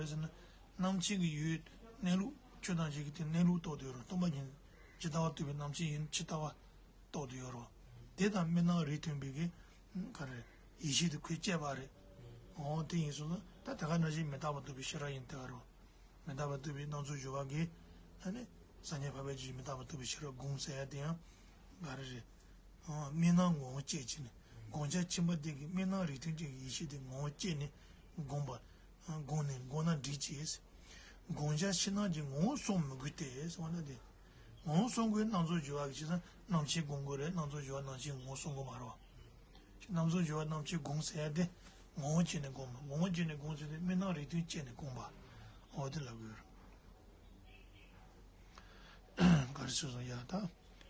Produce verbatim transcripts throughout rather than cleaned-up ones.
ཟེར་ན། རྣམ་མཁྱེན་གྱི་ཡུལ་གནས་ལུགས་ཆོས་ཐམས་ཅད་ཀྱི་དེ་གནས་ལུགས་རྟོགས་ཏེ་ཡོད་རེད། སྟོང་པ་ཉིད་ཇི་ལྟ་བ་རྟོགས་པའི་རྣམ་མཁྱེན་ཡུལ་ཇི་ལྟ་བ་རྟོགས་ཏེ་ཡོད་རེད། དེ་དང་མི་སྣང་རིགས་མཐུན་པའི་གི་ག་རེ་ཡེ་ཤེས་དེ་ཁོས་སྐྱེས་པ་རེད། འོ་དེ་ཡིན་སོང་ན་ད་དེ་ག་ནང་བཞིན་མི་རྟག་པ་རྟོགས་པའི་ཤེས་རབ་ཡིན་དེ་ག་རེད། མི་རྟག་པ་རྟོགས་པའི་སྣང་ཚུལ་སྦྱོར་བ་གིས་ཨ་ནི་སངས་རྒྱས་འཕགས་པའི་ཆོས་མི་རྟག་པ་རྟོགས་པའི་ཤེས་རབ་བསྒོམ་ཟེར་ཡ་དེ་ཡང་ག་རེ་རེད། མི་སྣང་ངོ་བོ་སྐྱེས་བྱས་ནས་བསྒོམ་བྱ་ཁྱིམ་པ་དེ་གི་མི་སྣང་རིགས་མཐུན་ཅན་གྱི་ཡེ་ཤེས་དེ་ངོ་བོ་སྐྱེས་ནས་བསྒོམ་པ། བསྒོམས་ནས་བསྒོམས་ན་འགྲིག་ཅེས། བསྒོམ་བྱ་ཕྱི་ནང་གི་ངོ་བོ་བསམ་མི་དགོས་ཏེ་ཟེར་བ་ན་དེ། ངོ་བོ་བསམ་དགོས་སྣང་ཚུལ་སྦྱོར་བ་གི་བྱས་ཙང་རྣམ་མཁྱེན་བསྒོམ་དགོས་རེད། སྣང་ཚུལ་སྦྱོར་བ་རྣམ་མཁྱེན་ངོ་བོ་བསམ་དགོས་མ་རེད་བ། རྣམ་ཚུལ་སྦྱོར་བ་རྣམ་མཁྱེན་བསྒོམ་ཟེར་ཡ་དེ་ངོ་བོ་སྐྱེས་ནས་བསྒོམ། ངོ་བོ་སྐྱེས་ནས་བསྒོམ་ཟེར་དེ་མི་སྣང་རིགས་མཐུན་སྐྱེས་ནས་བསྒོམ་པ། འོ་དེ་ལབ་དགོས་རེད། ག་རེ་ཟེར་སོང་ཡ་ད།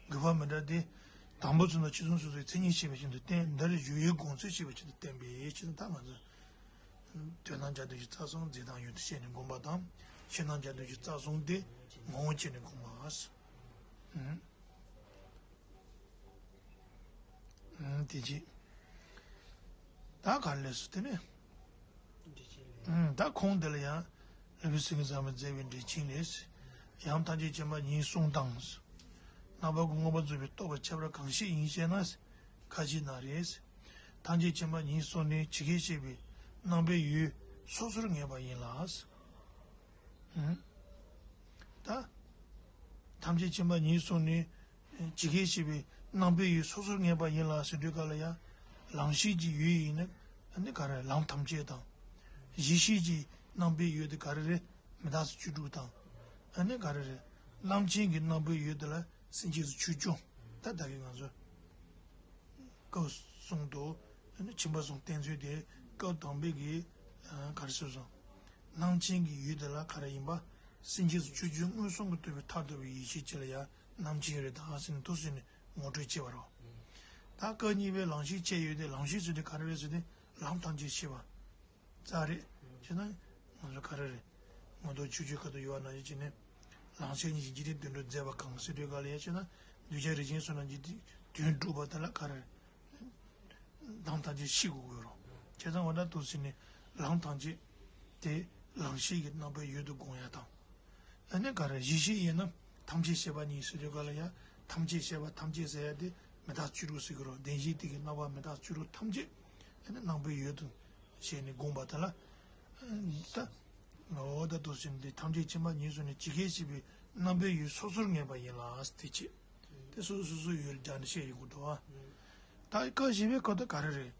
དགོས་པ་མི་འདྲ་སྟེ། དང་པོ་ཚུལ་དང་ཕྱི་གསུམ་སོ་སོའི་མཚན་ཉིད་ཤེས་པའི་ཆེད་དུ་བསྟན། འདིར་གཞུང་ཡུལ་བསྒོམ་ཚུལ་ཤེས་པའི་ཆེད་དུ་བསྟན་པའི་ཕྱིར་ད་ང་ཚོ། དོན་དམ་སྦྱར་དོན་གྱི་རྩ་གསུམ། རྫས་དང་ཡུལ་དུ་ཤེས་ནས་བསྒོམ་པ་དང་། ཕྱི་ནང་སྦྱར་དོན་གྱི་རྩ་གསུམ་སྟེ། ངོ་བོ་སྐྱེས་ནས་བསྒོམ་པ། ཨུམ། ཨུམ། དེ་རྗེས། ད་ག་རེ་ལས་སོ་དེ་ནས། ཨུམ། ད་ཁོང་དེ་ལ་ཡང་། ལྷུན་པོའི་སེང་གེ་བཟང་པོས་མཛད་པའི་འགྲེལ་ཆེན་ལས། ཡང་ཐམས་ཅད་མཁྱེན་པ་ཉིད་གསུངས་དང་། རྣམ་པ་ཀུན་མངོན་པར་རྫོགས་པའི་རྟོགས་པ་ཁྱད་པར་གང་ཞིག་ཡིན་ཞེ་ན། ཁ་ཅིག་ན་རེ། ཐམས་ཅད་མཁྱེན་པ་ཉིད་གསུངས་ནས་ཇི་སྐད་བཤད་པའི་རྣམ་པའི་ཡུལ་སོ་སོར་ངེས་པ་ཡིན་ལ། ཨུམ། ད། ཐམས་ཅད་མཁྱེན་པ་ཉིད་གསུངས་ནས་ཇི་སྐད་བཤད་པའི་རྣམ་པའི་ཡུལ་སོ་སོར་ངེས་པ་ཡིན་ལ་ཟེར་དུས་སྐབས་ལ་ཡང་། ལམ་ཤེས་ཀྱི་ཡུལ་ཡིན་ན་ཨ་ནི་ག་རེ་ལམ་ཐམས་ཅད་དང་། གཞི་ཤེས་ཀྱི་རྣམ་པའི་ཡུལ་དེ་ག་རེ་རེད། མི་རྟག་སོགས་བཅུ་དྲུག་དང་། ཨ་ནི་ག་རེ་རེད། རྣམ་མཁྱེན་གྱི་རྣམ་པའི་ཡུལ་དེ་ལ་སེམས་བསྐྱེད་སོགས་བཅུ་བཅུ། ད་ད་གིན་ང་ཚོ། སྐབས་གསུམ་དུ་ཁྱིམ་པ་གསུམ་བསྟན་ཚུལ་དེ་སྐབས་དང་པོའི་གི་ག་རེ་ཟེར་སོང་། རྣམ་མཁྱེན་གྱི་ཡུལ་དེ་ལ་ག་རེ་ཡིན་པ། སེམས་བསྐྱེད་སོགས་བཅུ་བཅུ་མངོན་སུམ་གྱིས་རྟོགས་པའི་མཐར་ཐུག་པའི་ཡེ་ཤེས་ཅིག་ལ་ཡང་རྣམ་མཁྱེན་རེད་ད་ཟེར་ནས་འདུག་ཟེར་ནས་ངོ་སྤྲོད་བྱས་པ་རེད། ད་སྐབས་གཉིས་པའི་ལམ་ཤེས་བཅས་ཡོད་དེ། ལམ་ཤེས་ཟེར་དེ་ག་རེ་རེད་ཟེར་ཏེ་ལམ་ཐམས་ཅད་ཤེས་པ། རྩ་རེད། བྱས་ན། ང་ཚོ་ག་རེ་རེད། མངོན་རྟོགས་ཆོས་སྤྱོད་ཁ་ཐུག་ཡོད་པ་ནང་བཞིན་བྱས་ནས། ལམ་ཤེས་གཉིས་ཀྱི་འཇིག་རྟེན་དོན་གྲུབ་མཛད་པ་གང་ཟེར་དུས་ག་ལ་ཡ་བྱས་ན། གདུལ་བྱ་རིགས་ཅན་གསུམ་ལ་འཇིག་རྟེན་དོན་གྲུབ་པ་དེ་ལ་ག་རེ་རེད། ལམ་ཐམས་ཅད་ཤེས་དགོས་ཀྱི་ཡོད་རེད། བྱས་ཙང་འོ་ན་འདུག་ཟེར་ནས་ལམ་ཐམས་ཅད་དེ་ལམ་ཤེས་ཀྱི་རྣམ་པའི་ཡུལ་དུ་དགོངས་ཡ་དང་། ཨ་ནི་ག་རེ་གཞི་ཤེས་ཡིན་ན་ཐམས་ཅད་ཤེས་པ་ཉིད་ཟེར་དུས་ག་ལ་ཡ། ཐམས་ཅད་ཤེས་པ་ཐམས་ཅད་ཟེར་ཡ་དེ་མི་རྟག་བཅུ་དྲུག་ཟེར་གྱི་རེད། བདེན་བཞིའི་སྟེང་གི་རྣམ་པ་མི་རྟག་བཅུ་དྲུག་ཐམས་ཅད་ཨ་ནི་རྣམ་པའི་ཡུལ་དུ་བྱས་ནས་དགོངས་པ་དེ་ལ། ད། འོ་ད་འདུག་ཟེར་ནས་ཐམས་ཅད་མཁྱེན་པ་ཉིད་གསུངས་ནས་ཇི་སྐད་བཤད་པའི་རྣམ་པའི་ཡུལ་སོ་སོར་ངེས་པ་ཡིན་ལ་དེ་བྱས། དེ་སོ་སོ་སོ་སོའི་ཡུལ་སྦྱར་ནས་བཤད་ཡོང་གི་འདུག་ཨ། ད་སྐབས་བཞི་པའི་སྐབས་དུ་ག་རེ་རེད།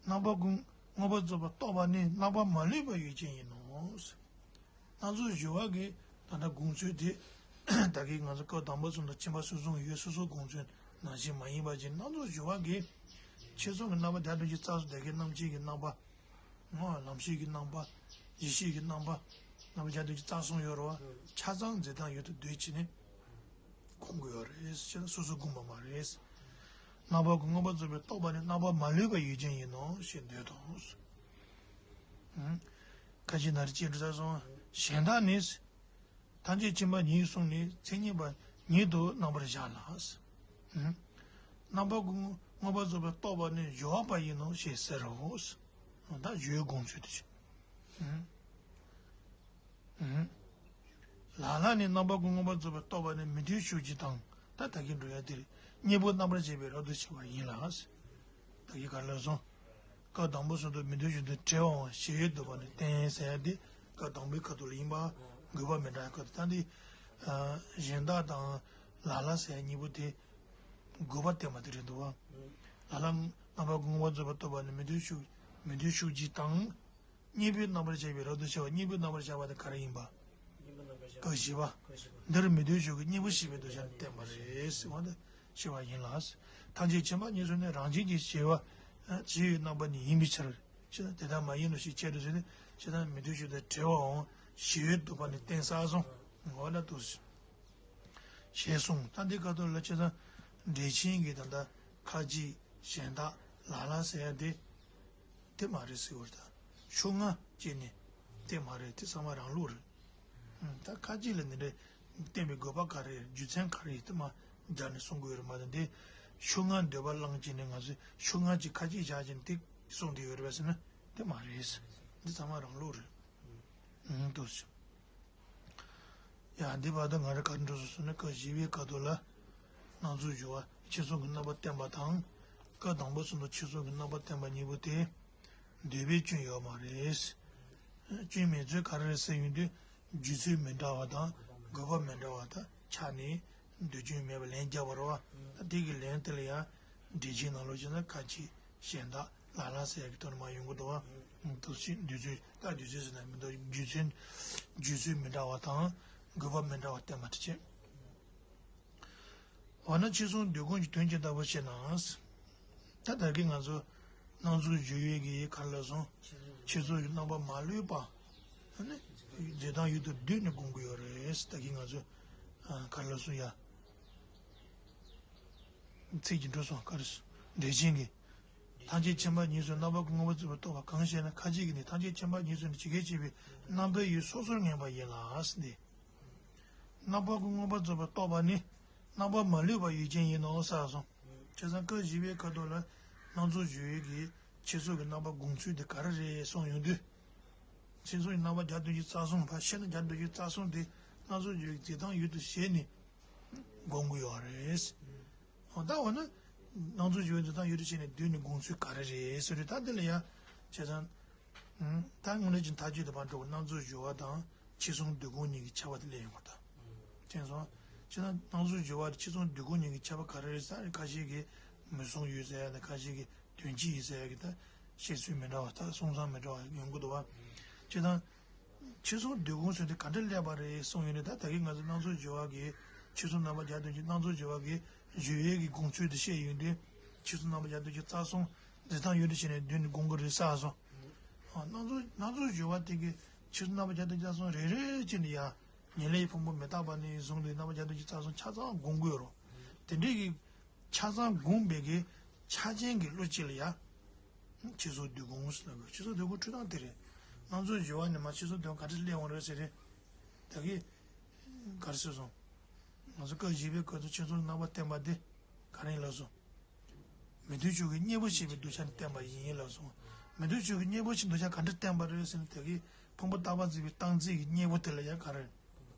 རྣམ་པ་ཀུན་མངོན་པར་རྫོགས་པར་རྟོགས་པ་ནི་རྣམ་པ་མ་ལུས་པའི་ཡུལ་ཅན་ཡིན་ནོ། སྣང་ཚུལ་སྦྱོར་བ་གི་ད་ལྟ་དགོངས་ཚུལ་དེ། ད་གིན་ང་ཚོ་སྐབས་དང་པོ་ཙམ་དུ་ཁྱིམ་པ་སོ་སོའི་ཡུལ་སོ་སོ་དགོངས་ཚུལ་ནང་བཞིན་མ་ཡིན་པ་ཅིག་སྣང་ཚུལ་སྦྱོར་བ་གི་ཕྱི་ཚོགས་ཀྱི་རྣམ་པ་དེ་དོན་གྱི་རྩ་སོ་དེ་གའི་རྣམ་མཁྱེན་གྱི་རྣམ་པ། ངོ་ལམ་ཤེས་ཀྱི་རྣམ་པ། ཡེ་ཤེས་ཀྱི་རྣམ་པ། རྣམ་པ་དེ་དོན་གྱི་རྩ་གསུམ་ཡོད་རེད་བ། ཆ་ཚང་རྫས་དང་ཡུལ་དུ་འདོད་བྱས་ནས། དགོངས་དགོས་ཡོད་རེད་ཅེ་ན་སོ་སོ་དགོངས་པ་མ་རེད། རྣམ་པ་ཀུན་མངོན་པར་རྫོགས་པའི་རྟོགས་པ་ནི་རྣམ་པ་མ་ལུས་པའི་ཡུལ་ཅན་ཡིན་ནོ་ཞེས་འདོད་དོ། ཁ་ཅིག་ན་རེ་ཅེས་འགྲོ་ས་སོང་། གཞན་དག་ནི། ཐམས་ཅད་མཁྱེན་པ་ཉིད་གསུངས་ནས་མཚན་ཉིད་པ་ཉིད་དུ་རྣམ་པར་བཞག་ལ། རྣམ་པ་ཀུན་མངོན་པར་རྫོགས་པའི་རྟོགས་པ་ནི་སྦྱོར་བ་པ་ཡིན་ནོ་ཞེས་ཟེར་རོ། ད་སྦྱོར་བའི་དགོངས་ཚུལ་དེ་བྱས། ལ་ལ་ནི་རྣམ་པ་ཀུན་མངོན་པར་རྫོགས་པའི་རྟོགས་པ་ནི་མི་མཐུན་ཕྱོགས་སྤྱི་དང་། ད་ད་གིན་འགྲོ་ཡ་དེ་རེད། གཉིས་པོ་རྣམ་པར་བྱས་པའི་རབ་ཏུ་ཕྱེ་བ་ཡིན་ལ། ད་གིན་ག་ལ་སོང་། སྐབས་དང་པོ་གསུམ་དུ་མི་མཐུན་ཕྱོགས་དེ་བྲལ་བའམ་ཞི་བས་བསྡུས་པ་ནི་བསྟན་ཟེར་ཡ་དེ་སྐབས་དང་པོའི་ཁ་ཐུག་ལ་ཡིན་པ། དགོས་པ་མི་འདྲ་ཁ་ཐུག་ད་འདི། གཞན་དག་དང་ལ་ལ་ཟེར་ཡ་གཉིས་པོ་དེ། དགོས་པ་བསྟན་པ་དེ་རེད་འདུག་བ། ལ་ལ་རྣམ་པ་ཀུན་མངོན་པར་རྫོགས་པའི་རྟོགས་པ་ནི་མི་མཐུན་ཕྱོགས་མི་མཐུན་ཕྱོགས་སྤྱི་དང་། གཉིས་པོའི་རྣམ་པར་བྱས་པའི་རབ་ཏུ་ཕྱེ་བ། གཉིས་པོའི་རྣམ་པར་བྱས་པ་དེ་ག་རེ་ཡིན་པ། སྐབས་བཞི་པ། འདིར་མི་མཐུན་ཕྱོགས་ཀྱི་གཉིས་པོ་ཞེས་པའི་དོན་བྱས་ནས་བསྟན་པ་རེད་ཟེར་བ་འདི་ཕྱེ་བ་ཡིན་ལ། ཐམས་ཅད་མཁྱེན་པ་ཉིད་གསུངས་ནས་རང་བཞིན་གྱིས་ཞི་བ། ཞི་བའི་རྣམ་པ་ཉིད་ཡིན་པའི་ཕྱིར། ཕྱིར་དེ་ལྟར་མ་ཡིན་ནོ་ཞེས་འཆད་དུ་ཟེར་ནས་ཕྱིར་ན་མི་མཐུན་ཕྱོགས་དང་བྲལ་བའམ་ཞི་བས་བསྡུས་པ་ནི་བསྟན་ས་སོང་། འོ་ན་འདུག་ཞེས་གསུངས། ད་འདི་སྐབས་དུ་ལ་ཕྱིར་ན་འགྲེལ་ཆེན་གྱི་ད་ལྟ་ཁ་ཅིག་གཞན་དག་ལ་ལ་ཟེར་ཡ་དེ། དེ་མ་རེད་ཟེར་བ་དང་། ཕྱོགས་སྔ་བཅས་ནས་དེ་མ་རེད། དེ་ཚང་མ་རང་ལུགས་རེད། ད་ཁ་ཅིག་ལ་འདི་འདྲའི་བསྟན་པའི་དགོས་པ་ག་རེ་རེད། རྒྱུ་མཚན་ག་རེ་ཡིན་དེ་མ་སྦྱར་ནས་གསུང་དགོས་ཡོད་རེད་མ་གཏོགས། འདི་ཕྱོགས་སྔ་འདོད་པ་བླངས་བྱས་ནས་ང་ཚོས་ཕྱོགས་སྔ་ཅིག་ཁ་ཅིག་བཞག་བྱས་ནས་དེ་གསུང་བསྡད་ཡོད་རེད་པས་ཟེར་ན་དེ་མ་རེད། འདི་ཚང་མ་རང་ལུགས་རེད། ཡ། འདི་བར་དུ་ང་རང་ག་རེ་འགྲོ་སོང་ཟེར་ན། སྐབས་བཞི་པའི་སྐབས་དུ་ལ་སྣང་ཚུལ་སྦྱོར་བ་ཕྱིར་སོང་གི་རྣམ་པ་བསྟན་པ་དང་། སྐབས་དང་པོ་ཚུན་དུ་ཕྱིར་སོང་གི་རྣམ་པ་བསྟན་པ་གཉིས་པོ་དེ་འདོད་པའི་སྐྱོན་ཡོད་མ་རེད། སྐྱོན་མེད་ཚུལ་ག་རེ་རེད་ཟེར་ཡོང་དུས། རྗེས་ཚུལ་མི་འདྲ་བ་དང་དགོས་པ་མི་འདྲ་བ་དང་ཆ་ནས་འདོད་སྐྱོན་མེད་པ་ལན་རྒྱག་པ་རེད་བ། ད་དེ་གི་ལན་དེ་ལ་ཡང་འགྲེལ་ཆེན་ནང་ལོགས་བྱས་ན་ཁ་ཅིག་གཞན་དག་ལ་ལ་ཟེར་ཡག་གི་དོན་མ་ཡོང་གི་འདུག་བ། འདོད་ཚུལ་འདོད་ཚུལ་ད་འདོད་ཚུལ་ཟེར་ན་མི་འདུག་རྗེས་ཚུལ་རྗེས་ཚུལ་མི་འདྲ་བ་དང་དགོས་པ་མི་འདྲ་བ་བསྟན་པ་དེ་བྱས། འོ་ན་ཕྱིར་སོང་སྡུད་ཁུངས་ཀྱི་དོན་ཇི་ལྟ་བུ་ཞེ་ན། ད་ད་གིན་ང་ཚོ་སྣང་ཚུལ་སྦྱོར་བའི་གི་ག་རེ་ལབ་སོང་། ཕྱིར་ཚོར་གྱི་རྣམ་པ་མ་ལུས་པ། ཨ་ནི་རྫས་དང་ཡུལ་དུ་བསྡུས་ནས་སྒོམ་གྱི་ཡོད་རེད། ད་གིན་ང་ཚོ་ག་རེ་ལབ་སོང་ཡ། ཚིག་གི་འགྲོ་སོང་ག་རེ་སོང་། འགྲེལ་ཆེན་གྱི། ཐམས་ཅད་མཁྱེན་པ་ཉིད་སོགས་རྣམ་པ་ཀུན་མངོན་པར་རྫོགས་པར་རྟོགས་པ་གང་ཞེ་ན། ཁ་ཅིག་གིས་ནི་ཐམས་ཅད་མཁྱེན་པ་ཉིད་སོགས་ནི་ཇི་སྐད་བཤད་པའི་རྣམ་པའི་ཡུལ་སོ་སོར་ངེས་པ་ཡིན་ལ་ཟེར་ཏེ། རྣམ་པ་ཀུན་མངོན་པར་རྫོགས་པར་རྟོགས་པ་ནི་རྣམ་པ་མ་ལུས་པ་ཡུལ་ཅན་ཡིན་ནོ་ཟེར་སོང་། བྱས་ཙང་སྐབས་བཞི་པའི་ཁ་ཐོག་ལ་སྣང་ཚུལ་སྦྱོར་བའི་གི་ཕྱིར་སོང་གི་རྣམ་པ་སྒོམ་ཚུལ་དེ་ག་རེ་རེད་གསུངས་ཡོང་དུས། ཕྱིར་སོང་གི་རྣམ་པ་བརྒྱ་དོན་གཅིག་རྩ་གསུམ་ཕར་བཤད་ན་བརྒྱ་དོན་གཅིག་རྩ་གསུམ་དེ་སྣང་ཚུལ་སྦྱོར་བའི་རྫས་དང་ཡུལ་དུ་བྱས་ནས་སྒོམ་དགོས་ཡོད་རེད། འོ་ད་འོ་ན། སྣང་ཚུལ་སྦྱོར་བའི་རྫས་དང་ཡུལ་དུ་བྱས་ནས་བསྡུས་ནས་སྒོམ་ཚུལ་ག་རེ་རེད་ཟེར་དུས། ད་འདི་ལ་ཡ། བྱས་ཙང་། ད་དངོས་གནས་ཀྱི་མཐའ་དཔྱོད་དུ་མ་འགྲོ་བར་སྣང་ཚུལ་སྦྱོར་བ་དང་ཕྱིར་སོང་སྡུད་ཁུངས་གཉིས་ཀྱི་ཁྱབ་པ་དེ་སླེབས་ཡོང་བ་དང་། མཁྱེན་སོང་། བྱས་ཙང་སྣང་ཚུལ་སྦྱོར་བ་དང་ཕྱིར་སོང་སྡུད་ཁུངས་གཉིས་ཀྱི་ཁྱབ་པ་ག་རེ་རེད་ཟེར་ན། ཁ་ཤས་ཀྱིས་མུ་གསུམ་ཡོད་ཟེར་ཡ་དང་། ཁ་ཤས་ཀྱིས་དོན་སྤྱི་ཡིན་ཟེར་ཡ་གི་ད་བཤད་ཚུལ་མི་འདྲ་བ་ད་གསུང་སྟངས་མི་འདྲ་བ་ཡོང་གི་འདུག་བ། བྱས་ཙང་། ཕྱིར་སོང་སྡུད་ཁུངས་ཟེར་དེ་ག་འདྲ་སླེབས་པ་རེད་གསུངས་ཡོང་དུས། ད་ད་གིན་ང་ཚོ་སྣང་ཚུལ་སྦྱོར་བ་གི་ཕྱིར་སོང་རྣམ་པ་བརྒྱ་དོན་གཅིག་སྣང་ཚུལ་སྦྱོར་བ་གི་སྦྱོར་བའི་གི་སྒོམ་ཚུལ་དེ་བཤད་ཡོང་དུས། ཕྱིར་སོང་རྣམ་པ་བརྒྱ་དོན་གཅིག་རྩ་གསུམ་རྫས་དང་ཡུལ་དུ་བྱས་ནས་བསྡུས་ནས་སྒོམ་དགོས་རེད་ཟེར་སོང་། སྣང་ཚུལ་སྣང་ཚུལ་སྦྱོར་བ་དེ་གི་ཕྱིར་སོང་རྣམ་པ་བརྒྱ་དོན་གཅིག་རྩ་གསུམ་རེ་རེ་བྱས་ནས་ཡ། ཉེར་ལེན་གྱི་ཕུང་པོ་མི་རྟག་པ་ནས་བཟུང་སྟེ་རྣམ་པ་བརྒྱ་དོན་གཅིག་རྩ་གསུམ་ཆ་ཚང་སྒོམ་དགོས་རེད། དེ་འདྲའི་གི་ཆ་ཚང་སྒོམ་པའི་གི་ཆ་རྐྱེན་གྱི་བློ་གཅིག་ལ་ཡ། ཕྱིར་སོང་སྡུད་ཁུངས་ཟེར་ལབ་དགོས། ཕྱིར་སོང་སྡུད་ཁུངས་འཁྲུལ་སྟངས་དེ་རེད། སྣང་ཚུལ་སྦྱོར་བ་ནས་མར་ཕྱིར་སོང་སྡུད་ཁུངས་ག་འདྲ་སླེབས་འོང་རེད་ཟེར་རེད། ད་གིན་ག་རེ་ཟེར་སོང་། ང་ཚོ་སྐབས་བཞི་པའི་སྐབས་སུ་ཕྱིར་སོང་རྣམ་པ་བསྟན་པ་འདི་ག་རེ་ཡིན་ལབ་སོང་། མི་མཐུན་ཕྱོགས་ཀྱི་གཉེན་པོ་ཞེས་པའི་གདུལ་བྱ་ནི་བསྟན་པ་ཡིན་ལབ་སོང་། མི་མཐུན་ཕྱོགས་ཀྱི་གཉེན་པོ་ཞེས་གདུལ་བྱ་ག་འདྲ་བསྟན་པ་རེད་ཟེར་ན། ད་གིན་ཕུང་པོ་རྟག་པ་འཛིན་པའི་རྟག་འཛིན་གྱི་གཉེན་པོ་དེ་ལ་ཡ་ག་རེ།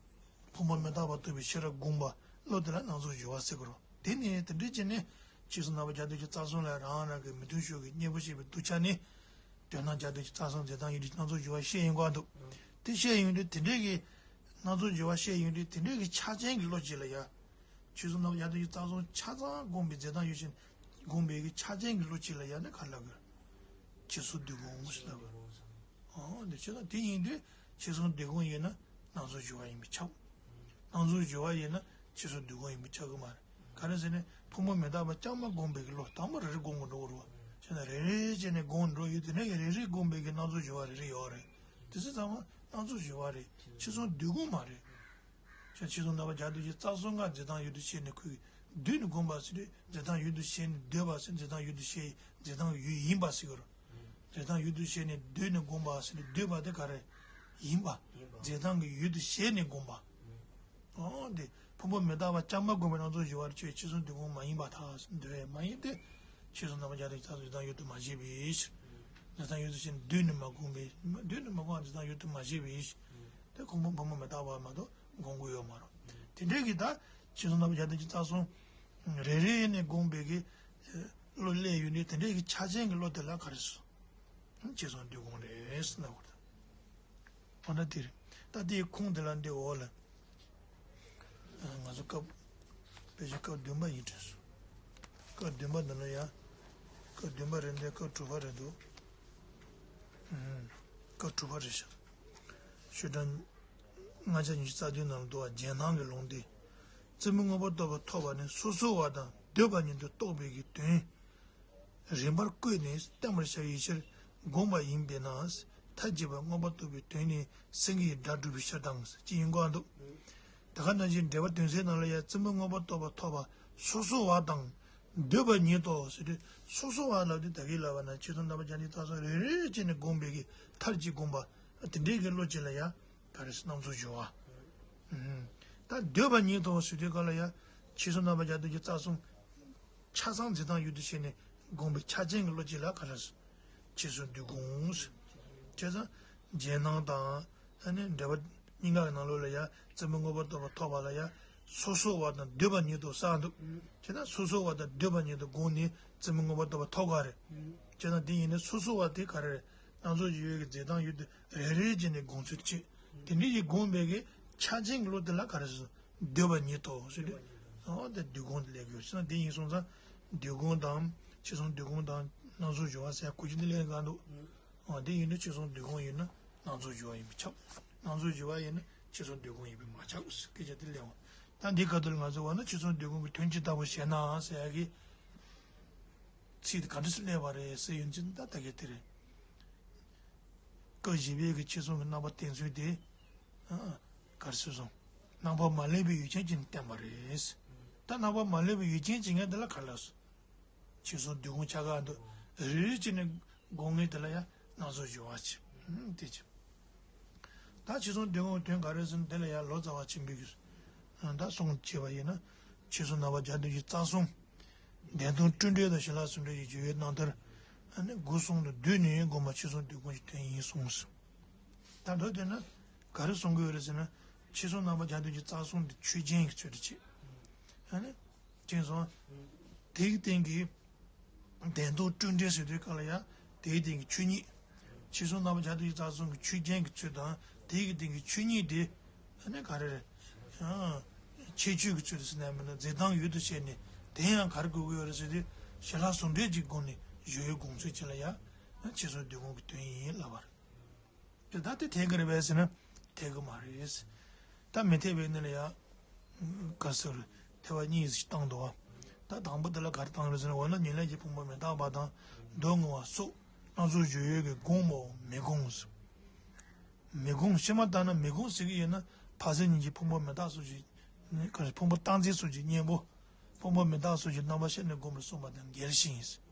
ཕུང་པོ་མི་རྟག་པ་རྟོགས་པའི་ཤེས་རབ་སྒོམ་པ་བློ་དེ་ལ་སྣང་ཚུལ་སྦྱོར་བ་ཟེར་གི་རེད། དེ་ནས་དེ་འདྲ་བྱས་ནས་ཕྱིར་སོང་རྣམ་པ་བརྒྱ་དོན་གཅིག་རྩ་གསུམ་ལ་རང་རང་གི་མི་མཐུན་ཕྱོགས་ཀྱི་གཉེན་པོ་ཞེས་པའི་གདུལ་བྱ་ནི། དོན་དམ་བརྒྱ་དོན་གཅིག་རྩ་གསུམ་རྫས་དང་ཡུལ་དུ་སྣང་ཚུལ་སྦྱོར་བ་བཤད་ཡོང་གི་འདུག་དེ་བཤད་ཡོང་དུས་དེ་འདྲའི་གི་སྣང་ཚུལ་སྦྱོར་བ་བཤད་ཡོང་དུས་དེ་འདྲའི་གི་ཆ་རྐྱེན་གྱི་བློ་གཅིག་ལ་ཡ། ཕྱིར་སོང་རྣམ་པ་བརྒྱ་དོན་གཅིག་རྩ་གསུམ་ཆ་ཚང་སྒོམ་པའི་རྫས་དང་ཡུལ་ཞེས་སྒོམ་པའི་གི་ཆ་རྐྱེན་གྱི་བློ་གཅིག་ལ་ཡ་ནི་ག་རེ་ལབ་དགོས། ཕྱིར་སོང་སྡུད་ཁུངས་ཟེར་ལབ་དགོས། ཨོ་འདི་ཕྱིར་སོང་དེ་ཡིན་དུས་ཕྱིར་སོང་སྡུད་ཁུངས་ཡིན་ན་སྣང་ཚུལ་སྦྱོར་བ་ཡིན་པས་ཁྱབ། སྣང་ཚུལ་སྦྱོར་བ་ཡིན་ན་ཕྱིར་སོང་སྡུད་ཁུངས་ཡིན་པས་ཁྱབ་གི་མ་རེད། ག་རེ་ཟེར་ན་ཕུང་པོ་མི་རྟག་པ་རྐྱང་མ་སྒོམ་པའི་གི་བློ་དང་པོ་རེ་རེ་སྒོམ་དགོས་འགྲོ་གི་རེད་བ། བྱས་ན་རེ་རེ་བྱས་ནས་སྒོམ་འགྲོ་ཡོད། དེ་ནས་རེ་རེ་སྒོམ་པའི་གི་སྣང་ཚུལ་སྦྱོར་བ་རེ་རེ་ཡོད་རེད། དེ་ཚོ་ཚང་མ་སྣང་ཚུལ་སྦྱོར་བ་རེད། ཕྱིར་སོང་སྡུད་ཁུངས་མ་རེད། ཕྱིར་སོང་རྣམ་པ་བརྒྱ་དོན་གཅིག་རྩ་གསུམ་ཀ་རྫས་དང་ཡུལ་དུ་བྱས་ནས་ཁུལ་བསྡུས་ནས་སྒོམ་པ་ཟེར་དུས་རྫས་དང་ཡུལ་དུ་བྱས་ནས་འདོད་པ་ཟེར། རྫས་དང་ཡུལ་དུ་བྱས་རྫས་དང་ཡུལ་ཡིན་པ་ཟེར་གི་རེད། རྫས་དང་ཡུལ་དུ་བྱས་ནས་བསྡུས་ནས་སྒོམ་པ་ཟེར་ནས་འདོད་པ་དེ་ག་རེ་ཡིན་པ། ཡིན་པ། རྫས་དང་གི་ཡུལ་དུ་བྱས་ནས་སྒོམ་པ། ཨོ་དེ་ཕུང་པོ་མི་རྟག་པ་རྐྱང་པ་སྒོམ་པའི་སྣང་ཚུལ་སྦྱོར་བ་ཁྱོད་ཕྱིར་སོང་སྡུད་ཁུངས་མ་ཡིན་པར་ཐལ་ཟེར་འདོད་པས་མ་ཡིན་ཏེ། ཕྱིར་སོང་རྣམ་པ་བརྒྱ་དོན་གཅིག་རྩ་གསུམ་རྫས་དང་ཡུལ་དུ་མ་བྱས་པའི་ཕྱིར། རྫས་དང་ཡུལ་དུ་བྱས་ནས་བསྡུས་ནས་མ་སྒོམ་པའི་བསྡུས་ནས་མ་སྒོམ་རྫས་དང་ཡུལ་དུ་མ་བྱས་པའི་ཕྱིར། དེ་ཁོ་མོ་ཕུང་པོ་མི་རྟག་པ་མ་གཏོགས་སྒོམ་གྱི་ཡོད་མ་རེད། དེ་འདྲའི་གི་ད་ཕྱིར་སོང་རྣམ་པ་བརྒྱ་དོན་གཅིག་རྩ་གསུམ་རེ་རེ་ནས་སྒོམ་པའི་གི་བློ་སླེབས་ཡོང་དུས་དེ་འདྲའི་གི་ཆ་རྐྱེན་གྱི་བློ་དེ་ལ་ག་རེ་ཟེར། ཕྱིར་སོང་སྡུད་ཁུངས་རེད་ཟེར་ལབ་དགོས་རེད། འོ་ན་དེ་རེད། ད་དེའི་ཁུངས་དེ་ལ་འདི་འོག་ལ། ང་ཚོ་སྐབས་དཔེ་ཆ་སྐབས་བདུན་པ་ཡིན་དྲན་སོང་། སྐབས་བདུན་པ་འདི་ལ་ཡང་། སྐབས་བདུན་པ་རེད་འདི། སྐབས་དྲུག་པ་རེད་འདུག་ཨུམ། སྐབས་དྲུག་པ་རེད་ཤག་ཤོག་གྲངས་ལྔ་བརྒྱ་ཉི་ཤུ་རྩ་བདུན་ནང་ལ་འདུག་པ། རྒྱན་སྣང་གི་ལུང་སྡེ། རྩེ་མོ་མངོན་པར་རྟོགས་པ་ཐོབ་པ་ནི་སོ་སོ་བ་དང་འདོད་པ་ཉིད་དུ་རྟོགས་པའི་གི་དོན། རིམ་པར་བཀོད་ནས་བསྟན་པར་བྱ་བའི་ཕྱིར་བསྒོམ་པ་ཡིན་པས་ན། མཐའ་གཅིག་པ་མངོན་པར་རྟོགས་པའི་དོན་ནི་སེང་གེའི་སྒྲ་སྒྲོགས་པའི་ཕྱིར་དང་ཅི་ཡིན་གོ་འདུག་དེ་ག་ནང་བཞིན་འགྲེལ་པ་དོན་གསལ་ནང་ལ་ཡང་རྩེ་མོ་མངོན་པར་རྟོགས་པ་ཐོབ་པ་སོ་སོ་བ་དང་འདོད་པ་ཉིད་དོ་ཟེར་དུས། སོ་སོ་བ་ལབ་དུས་ད་གིན་ལབ་པ་ན་ཕྱིར་སོང་རྣམ་པ་བརྒྱ་དོན་གཅིག་རྩ་གསུམ་རེ་རེ་བྱས་ནས་སྒོམ་པའི་གི་མཐར་གྱིས་བསྒོམ་པ་དེ་འདྲའི་གི་བློ་ཅིག་ལ་ཡང་ག་རེ་ཟེར། སྣང་ཚུལ་སྦྱོར་བ། ད་འདོད་པ་ཉིད་དོ་ཟེར་དུས་ག་ལ་ཡ། ཕྱིར་སོང་རྣམ་པ་བརྒྱ་དོན་གཅིག་རྩ་གསུམ་ཆ་ཚང་རྫས་དང་ཡུལ་དུ་བྱས་ནས་སྒོམ་པའི་ཆ་རྐྱེན་གྱི་བློ་ཅིག་ལ་ག་རེ་ཟེར། ཕྱིར་སོང་སྡུད་ཁུངས་ཟེར། བྱས་ཙང་རྒྱན་སྣང་དང་ ཨ་ནི་འགྲེལ་པ་གཉིས་ཀ་གི་ནང་ལོགས་ལ་ཡ་རྩེ་མོ་མངོན་པར་རྟོགས་པ་ཐོབ་པ་ལ་ཡ་སོ་སོ་བ་དང་སྡུད་པ་ཉིད་དུ་བསགས་འདུག་བྱས་ན་སོ་སོ་བ་དང་སྡུད་པ་ཉིད་དུ་དགོངས་ནས་རྩེ་མོ་མངོན་པར་རྟོགས་པ་ཐོབ་ག་རེད། བྱས་ན་དེ་ཡིན་ན་སོ་སོ་བ་དེ་ག་རེ་རེད། སྣ་ཚོགས་སྦྱོར་བའི་གི་རྫས་དང་ཡུལ་དུ་རེ་རེ་བྱས་ནས་དགོངས་ཚུལ་བྱེད། དེ་འདྲའི་ཡི་དགོངས་པའི་གི་ཆ་ཅན་གྱི་བློ་དེ་ལ་ག་རེ་ཟེར། སྡུད་པ་ཉིད་དོ་ཟེར་ཏེ། འོ་དེ་སྡུད་དགོངས་དེ་ལས་དགོས་ཟེར་ན་དེ་ཡིན་སོང་ཙང་སྡུད་དགོངས་དང་ཕྱི་གསུམ་སྡུད་དགོངས་དང་སྣ་ཚོགས་སྦྱོར་བ་ཟེར་གོ་རྒྱུ་འདི་ལས་འགའ་འདུག་འོ་དེ་ཡིན་དུས་ཕྱི་གསུམ་སྡུད་དགོངས་ཡིན་ན་སྣ་ཚོགས་སྦྱོར་བ་ཡིན་པས་ཁྱབ། སྣ་ཚོགས་སྦྱོར་བ་ཡིན་ན་ཕྱི་གསུམ་སྡུད་དགོངས་ཡིན་པས་མ་ཁྱབ་ཟེར་སྐད་ཆ་དེ་གླེང་བ། ད་འདི་ག་དུས་ལ་ང་ཚོ་བ་ན་ཕྱི་གསུམ་སྡུད་དགོངས་ཀྱི་དོན་ཇི་ལྟ་བུ་ཞེ་ན་ཟེར་ཡ་གི་ཚིག་དེ་ག་འདྲ་སེ་སླེབས་པ་རེད་ཟེར་ཡོང་ཅིག་ད་ལྟ་གི་དེ་རེད། སྐབས་བཞི་པའི་གི་ཕྱི་གསུམ་གྱི་རྣམ་པ་བསྟན་ཚུལ་དེ། ཨ། ག་རེ་ཟེར་སོང་། རྣམ་པ་མ་ལེགས་པའི་ཡུལ་ཅན་གྱིས་བསྟན་པ་རེད། ད་རྣམ་པ་མ་ལེགས་པའི་ཡུལ་ཅན་གྱིས་ངས་འདི་ལ་ག་རེ་ལབ་སོང་། ཕྱི་གསུམ་སྡུད་དགོངས་ཆ་ག་འདུག་རེ་རེ་བྱས་ནས་དགོངས་ངེས་དེ་ལ་ཡང་སྣ་ཚོགས་སྦྱོར་བ་བྱེད། ཨ། དེ་བྱེད། ད་ཕྱི་གསུམ་སྡུད་དགོངས་དོན་ག་རེ་ཟེར་ན་དེ་ལ་ཡང་ལོ་ཙཱ་བ་ཆེན་པོས་ཀྱིས། ཨ། ད་གསུངས་བྱས་པ་ཡིན་ན། ཕྱི་གསུམ་རྣམ་པ་བརྒྱ་དང་བཞི་རྩ་གསུམ། བདེན་སྟོང་སྤྲོས་བྲལ་དང་ཞི་ལྷག་ཟུང་འབྲེལ་གྱི་སྦྱོར་བའི་རྣམ་ཐར། ཨ་ནི་སྒོ་གསུམ་དུ་བསྡུས་ནས་དགོངས་པ་ཕྱི་གསུམ་སྡུད་དགོངས་ཀྱི་དོན་ཡིན་གསུངས་སོ། ད་མདོར་བསྡུས་ན་ག་རེ་གསུང་གི་ཡོད་རེད་ཟེར་ན། ཕྱི་གསུམ་རྣམ་པ་བརྒྱ་དང་བཞི་རྩ་གསུམ་དེ་ཆོས་ཅན་གྱི་ཚུལ་དུ་བྱེད། ཨ་ནི། དེང་སང་། དེའི་སྟེང་གི། བདེན་སྟོང་སྤྲོས་བྲལ་ཟེར་དུས་སྐབས་ལ་ཡང་དེའི་སྟེང་གི་ཆོས་ཉིད། ཕྱི་གསུམ་རྣམ་པ་བརྒྱ་དང་བཞི་རྩ་གསུམ་གྱི་ཆོས་ཅན་གྱི་ཚུལ་དང་དེའི་གི་སྟེང་གི་ཆོས་ཉིད་དེ། ཨ་ནི་ག་རེ་རེད། ཨ། ཁྱད་ཆོས་ཀྱི་ཚུལ་དུ་ཟེར་ན་མིན་ན་རྫས་དང་ཡུལ་དུ་བཤད་ནས་དེ་ཡང་ག་རེ་དགོས་ཀྱི་ཡོད་རེད་ཟེར་དུས་ཞི་ལྷག་ཟུང་འབྲེལ་གྱི་སྒོ་ནས་སྦྱོར་བའི་དགོངས་ཚུལ་ཅིག་ལ་ཡང་ཕྱི་གསུམ་སྡུད་དགོངས་ཀྱི་དོན་ཡིན་ལབ་པ་རེད། དེ་ད་དེ་འཐད་ཀྱི་རེད་པས་ཟེར་ན་འཐད་ཀྱི་མ་རེད། ད་མི་འཐད་པའི་གནས་ལ་ཡང་། ག་ཟེར། ཐེ་བ་གཉིས་ཤིག་བཏང་འདུག་བ། ད་དང་པོ་དེ་ལ་ག་རེ་བཏང་རེད་ཟེར་ན། འོ་ན་ཉེར་ལེན་གྱི་ཕུང་པོ་མི་རྟག་པ་དང་སྡུག་བསྔལ་བ་སོགས་སྣ་ཚོགས་སྦྱོར་བའི་གི་དགོངས་པའོ་མི་དགོངས་ཟེར། མི་དགོངས་ཕྱི་མ་ལྟར་ན་མི་དགོངས་ཟེར་གྱི་ཡོད་ན་འཕགས་སེང་གཉིས་ཀྱི་ཕུང་པོ་མི་རྟག་སོགས་ཀྱི། ག་རེ་ཕུང་པོ་རྟག་འཛིན་སོགས་ཀྱི་གཉེན་པོ། ཕུང་པོ་མི་རྟག་སོགས་ཀྱི་རྣམ་པར་ཤེས་ནས་བསྒོམས་པར་གསུངས་པ་དང་འགལ་ཞིང་།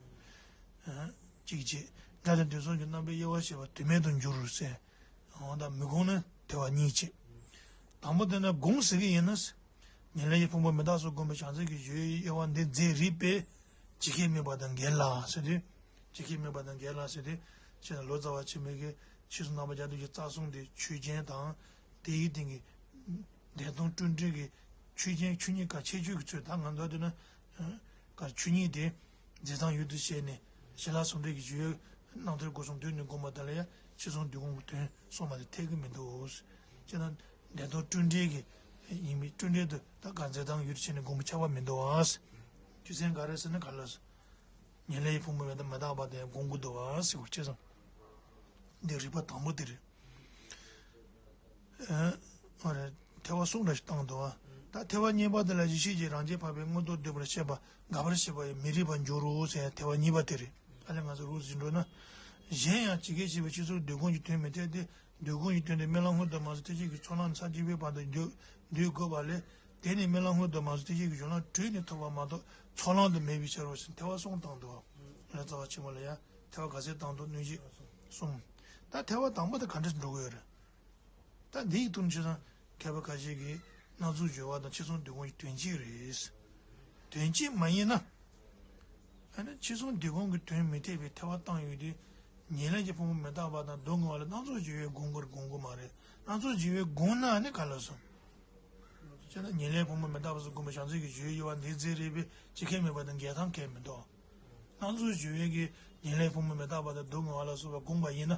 གཅིག་བྱས། སྒྲ་དང་དུས་གསུམ་གྱི་རྣམ་པའི་དབྱེ་བ་ཕྱེ་བ་དོན་མེད་དུ་འགྱུར་ཟེར། འོ་ད་མི་དགོངས་ན་ཐེ་བ་གཉིས་བྱེད། དང་པོ་དེ་ན་དགོངས་ཟེར་གྱི་ཡིན་ན། ཉེར་ལེན་གྱི་ཕུང་པོ་མི་རྟག་སོགས་བསྒོམས་པའི་བྱང་སེམས་ཀྱི་སྦྱོར་བའི་དབྱེ་བ་འདི་མཛད་རིགས་པས་ཇི་སྐད་སྨྲས་པ་དང་འགལ་ལ་ཟེར་དུས། ཇི་སྐད་སྨྲས་པ་དང་འགལ་ལ་ཟེར་དུས། ཅེས་ལོ་ཙཱ་བ་ཆེན་པོའི་གི་ཕྱི་གསུམ་རྣམ་པ་བརྒྱ་དང་བཞི་རྩ་གསུམ་དེ་ཆོས་ཅན་དང་། དེའི་སྟེང་གི་བདེན་སྟོང་སྤྲོས་བྲལ་གྱི་ཆོས་ཅན་ཆོས་ཉིད་ཀ་ཁྱད་ཆོས་ཀྱི་ཚུལ། ད་ང་ཚོ་འདི་ན་ག་ཆོས་ཉིད་དེ་རྫས་དང་ཡུལ་དུ་བཤད་ནས་ཞི་ལྷག་ཟུང་འབྲེལ་གྱི་སྦྱོར་བའི་རྣམ་ཐར་སྒོ་གསུམ་བསྡུས་ནས་བསྒོམས་པ་དེ་ལ་ཡང་ཕྱི་གསུམ་སྡུད་དགོངས་ཀྱི་དོན་གསུངས་པ་དེ་འཐད་ཀྱི་མི་འདུག་ཅེ་ན། བདེན་སྟོང་སྤྲོས་བྲལ་གྱི་ཡིན་པའི་སྤྲོས་བྲལ་དུ་ད་ག་རྫས་དང་ཡུལ་དུ་བྱས་ནས་བསྒོམ་པ་ཁྱབ་པ་མི་འདུག་ཨ། རྒྱུ་མཚན་ག་རེ་ཟེར་ན་ག་ལ་སོ། ཉེར་ལེན་གྱི་ཕུང་པོ་མི་རྟག་མི་རྟག་པ་དེ་བསྒོམ་དགོས་འདུག་ཨ་ཟེར་བ་ཅེས་སོ། འདི་རིགས་པ་དང་པོ་དེ་རེད། ཨ་རེ། ཐེ་བ་གསུམ་འདྲ་ཞིག་བཏང་འདུག་ཨ། ད་ཐེ་བ་གཉིས་པ་དེ་ལ་ཡེ་ཤེས་ཀྱི་རང་རྒྱལ་འཕགས་པའི་མངོན་རྟོགས་སྡུད་པར་བྱེད་པ་དགག་པར་བྱེད་པ་ཡང་མི་རིགས་པར་འགྱུར་རོ་ཟེར་ཐེ་བ་གཉིས་པ་དེ་རེད། ཨ་ལས་ང་ཚོ་རུ་ཟིན་འགྲོ་ན། གཞན་ཡང་ཇི་སྐད་བཤད་པའི་ཕྱི་གསུམ་སྡུད་དགོངས་ཀྱི་དོན་མི་འཐད་དེ། སྡུད་དགོངས་ཀྱི་དོན་དེ་རྨི་ལམ་སྔོན་དུ་མ་སོང་ཐེག་ཆེན་གྱི་ཚོགས་ལམ་མཚམས་གཅིག་པའི་བར་དུ་སྡུད་སྡུད་དགོས་པ་ལས། དེ་ནི་རྨི་ལམ་སྔོན་དུ་མ་སོང་ཐེག་ཆེན་གྱི་སྦྱོར་ལམ་དྲུག་ནས་ཐོབ་པ་མ་གཏོགས་ཚོགས་ལམ་དུ་མེད་པའི་ཕྱིར་རོ་ཞེས་ཐེ་བ་གསུམ་བཏང་འདུག་ལོ་ཙཱ་བ་ཆེན་པོ་ལ་ཡང་ཐེ་བ་ག་ཚད་བཏང་འདུག་གནོད་གཞི་གསུམ། ད་ཐེ་བ་དང་པོ་དེ་ག་འདྲ་འགྲོ་གི་ཡོད་རེད། ད་འདི་ཡི་དོན་ཆེ་ས་མཁས་པ་ཁ་ཤས་ཀྱིས་སྣ་ཚོགས་སྦྱོར་བ་དང་ཕྱི་གསུམ་སྡུད་དགོངས་ཀྱི་དོན་གཅིག་རེད། དོན་གཅིག་མ་ཡིན་ན། ཨ་ནི་ཕྱི་གསུམ་སྡུད་དགོངས་ཀྱི་དོན་མི་འཐད་པའི་ཐེ་བ་བཏང་ཡོད་དུས། ཉེར་ལེན་གྱི་ཕུང་པོ་མི་རྟག་པ་དང་སྡུག་བསྔལ་བ་ལ་སྣ་ཚོགས་སྦྱོར་བས་བསྒོམ་དགོས་རེད་བསྒོམ་དགོས་མ་རེད། སྣ་ཚོགས་སྦྱོར་བས་བསྒོམས་ན་ཨ་ནི་ག་ལ་སོང་། བྱས་ན་ཉེར་ལེན་ཕུང་པོ་མི་རྟག་པ་སོགས་བསྒོམས་པའི་བྱང་སེམས་ཀྱི་སྦྱོར་བའི་དབྱེ་བ་འདི་མཛད་རིགས་པས་ཇི་སྐད་སྨྲས་པ་དང་འགལ་ཐང་གལ་མི་འདུག་སྣ་ཚོགས་སྦྱོར་བས་ཀྱི་ཉེར་ལེན་ཕུང་པོ་མི་རྟག་པ་དང་སྡུག་བསྔལ་བ་ལ་སོགས་པ་བསྒོམས་པ་ཡིན་ན།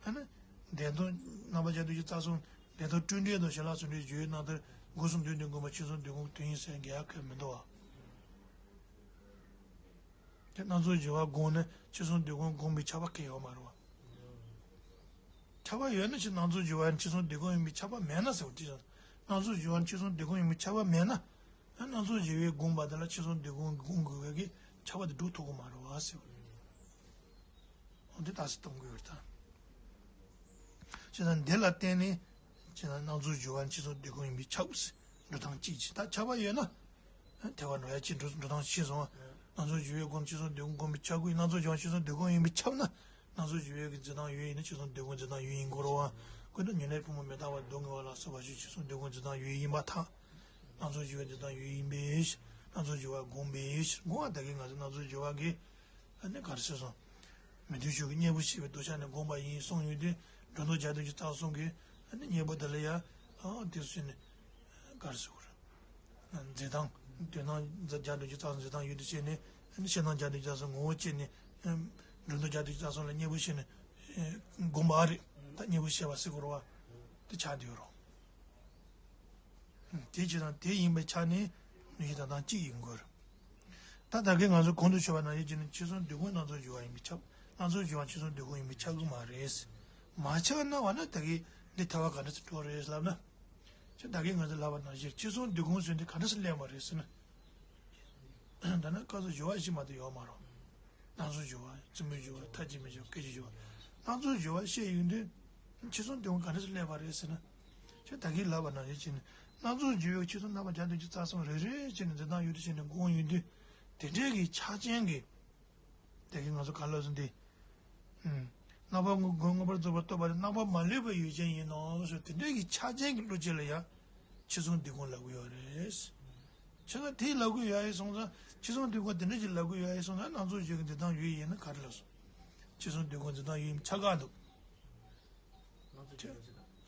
ཨ་ནི། བདེན་སྟོང་རྣམ་པ་བརྒྱ་དང་བཞི་རྩ་གསུམ་བདེན་སྟོང་སྤྲོས་བྲལ་དང་ཞི་ལྷག་ཟུང་འབྲེལ་སྦྱོར་བའི་རྣམ་ཐར་སྒོ་གསུམ་བསྡུས་ནས་བསྒོམས་པ་ཕྱི་གསུམ་སྡུད་དགོངས་ཀྱི་དོན་ཡིན་ཟེར་འགལ་ཡ་གལ་མི་འདུག་བ། དེ་སྣ་ཚོགས་སྦྱོར་བ་བསྒོམས་ནས་ཕྱི་གསུམ་སྡུད་དགོངས་བསྒོམས་པའི་ཁྱབ་པ་གལ་ཡོད་མ་རེད་བ། ཁྱབ་པ་ཡོད་ན་ཕྱི་སྣ་ཚོགས་སྦྱོར་བ་ཕྱི་གསུམ་སྡུད་དགོངས་ཡིན་པའི་ཁྱབ་པ་མེད་ན་ཟེར་བ་དེ་ཡང་། སྣ་ཚོགས་སྦྱོར་བ་ཕྱི་གསུམ་སྡུད་དགོངས་ཡིན་པའི་ཁྱབ་པ་མེད་ན། ཨ་སྣ་ཚོགས་སྦྱོར་བས་བསྒོམས་པ་དེ་ལ་ཕྱི་གསུམ་སྡུད་དགོངས་བསྒོམ་དགོས་པའི་ཁྱབ་པ་དེ་སྒྲུབ་ཐུབ་ཀྱི་མ་རེད་བ་ཟེར་བ། འོ་འདི་ལྟ་སེ་གཏོང་དགོས་ཡོད་ད། བྱས་ཙང་འདི་ལ་བརྟེན་ནས། བྱས་ཙང་སྣ་ཚོགས་སྦྱོར་བ་ཕྱི་གསུམ་སྡུད་དགོངས་ཡིན་པས་ཁྱབ་ཟེར་འགྲོ་སྟངས་གཅིག་བྱས། ད་ཁྱབ་པ་ཡོད་ན། ཨ་ཐེ་བ་འགྲོ་ཡ་གཅིག་འགྲོ་འགྲོ་སྟངས་ཤེས་སོང་བ། སྣ་ཚོགས་སྦྱོར་བས་བསྒོམས་ཕྱི་གསུམ་སྡུད་དགོངས་བསྒོམས་པས་ཁྱབ་དགོས། སྣ་ཚོགས་སྦྱོར་བ་ཕྱི་གསུམ་སྡུད་དགོངས་ཡིན་པས་ཁྱབ་ན། སྣ་ཚོགས་སྦྱོར་བའི་གི་རྫས་དང་ཡུལ་ཡིན་ན་ཕྱི་གསུམ་སྡུད་དགོངས་རྫས་དང་ཡུལ་ཡིན་དགོས་རེད་བ། ཀུན་ཏུ་ཉེར་ལེན་ཕུང་པོ་མི་རྟག་པ་སྡུག་བསྔལ་བ་ལ་སོགས་པ་ཞིག་ཕྱི་གསུམ་སྡུད་དགོངས་རྫས་དང་ཡུལ་ཡིན་པར་ཐལ། སྣ་ཚོགས་སྦྱོར་བའི་རྫས་དང་ཡུལ་ཡིན་པས། སྣ་ཚོགས་སྦྱོར་བ་བསྒོམས་པས། བསྒོམ་པ་ད་གིན་ང་ཚོས་སྣ་ཚོགས་སྦྱོར་བ་གི། ཨ་ནི་ག་རེ་ཟེར་སོང་། མི་མཐུན་ཕྱོགས་ཀྱི་གཉེན་པོ་ཞེས་པའི་དོན་ཆ་ནས་བསྒོམས་པ་ཡིན་གསུངས་ཡོད་དུས། སྒྲོ་འདོགས་རྒྱག་འདོད་ཀྱི་རྩ་གསུམ་གྱི་གཉེན་པོ་དེ་ལ་ཡ་དེ་སུ་ནི་ག་རེ་ཟེར་དགོས་རེད། འཛིན་སྟངས་དོན་སྣང་རྒྱག་འདོད་ཀྱི་རྩ་གསུམ་འཛིན་སྟངས་ཡུལ་དུ་བྱས་ནས་ཤེས་སྣང་རྒྱག་འདོད་ཀྱི་རྩ་གསུམ་ངོ་བོ་བྱས་ནས་སྒྲོ་འདོགས་རྒྱག་འདོད་ཀྱི་རྩ་གསུམ་ལ་གཉེན་པོ་བྱས་ནས་སྒོམ་པ་རེད། ད་གཉེན་པོ་བྱས་པ་ཟེར་དགོས་རེད་བ། དེ་ཆགས་བསྡད་ཡོད་རེད། དེ་བྱས་ཙང་དེ་ཡིན་པའི་ཆ་ནས་ནུས་ཤེས་དང་ཐང་གཅིག་ཡིན་དགོས། ད་ད་གིན་ང་ཚོ་གོང་དུ་ཞུས་པ་ནང་བཞིན་བྱས་ནས་ཕྱི་གསུམ་འདོད་ཁུངས་སྣ་ཚོགས་སྦྱོར་བ་ཡིན་པས་ཁྱབ། སྣ་ཚོགས་སྦྱོར་བ་ཕྱི་གསུམ་འདོད་ཁུངས་ཡིན་པས་ཁྱབ་གི་མ་རེད། མ་ཁྱབ་ན་བ་ན་ད་གིན་འདི་ཐལ་བ་ག་འདྲ་ཞིག་འགྲོ་རེད་ལབ་ན། ཁྱོད་ད་གིན་ང་ཚོ་ལབ་པ་ནང་བཞིན་ཕྱི་གསུམ་འདོད་ཁུངས་ཟེར་འདི་ག་འདྲ་ཞིག་སླེབས་པ་རེད་ཟེར་ན། ད་ནི་སྐབས་སུ་སྦྱོར་བ་ཞིག་མ་གཏོགས་ཡོད་མ་རེད། སྣ་ཚོགས་སྦྱོར་བ། རྩོམ་པའི་སྦྱོར་བ། མཐའ་དཔྱད་མའི་སྦྱོར་བ། སྐད་ཅིག་སྦྱོར་བ། སྣ་ཚོགས་སྦྱོར་བ་བཤད་ཡོང་དུས། ཕྱི་གསུམ་འདོད་ཁུངས་ག་འདྲ་ཞིག་སླེབས་པ་རེད་ཟེར་ན། ཁྱོད་ད་གིན་ལབ་པ་ནང་བཞིན་བྱས་ནས་སྣ་ཚོགས་སྦྱོར་བའི་ཕྱི་གསུམ་རྣམ་པར་སྦྱར་འདོད་ཀྱི་རྩ་གསུམ་རེ་རེ་བྱས་ནས་འཛིན་སྟངས་ཡུལ་དུ་བྱས་ནས་སྒོམ་ཡོང་དུས། དེ་འདྲའི་གི་ཆ་རྐྱེན་གྱི། དེ་གིན་ང་ཚོ་ག་ལབ་སོང་དེ། ཨུམ། རྣམ་པ་དངོས་དངོས་པོར་རྫོགས་པར་རྟོགས་པ་དེ་རྣམ་པ་མ་ལུས་པའི་ཡུལ་ཅན་ཡིན་ནོ་ཟེར་དེ་འདྲའི་གི་ཆ་རྐྱེན་གྱི་བློ་སྐྱེ་ལ་ཡང་ཕྱི་གསུམ་འདོད་ཁུངས་ལབ་ཀྱི་ཡོད་རེད། བྱས་ཙང་དེ་ལབ་ཀྱི་ཡོད་ཡིན་སོང་ཙང་ཕྱི་གསུམ་འདོད་ཁུངས་དེ་འདྲ་ཞིག་ལབ་ཀྱི་ཡོད་ཡིན་སོང་ཙང་སྣ་ཚོགས་སྦྱོར་གྱི་འཛིན་སྟངས་ཡུལ་ཡིན་ན་ག་རེ་ལབ་སོང་། ཕྱི་གསུམ་འདོད་ཁུངས་འཛིན་སྟངས་ཡུལ་ཡིན་པ་ཆགས་ཀྱི་འདུག་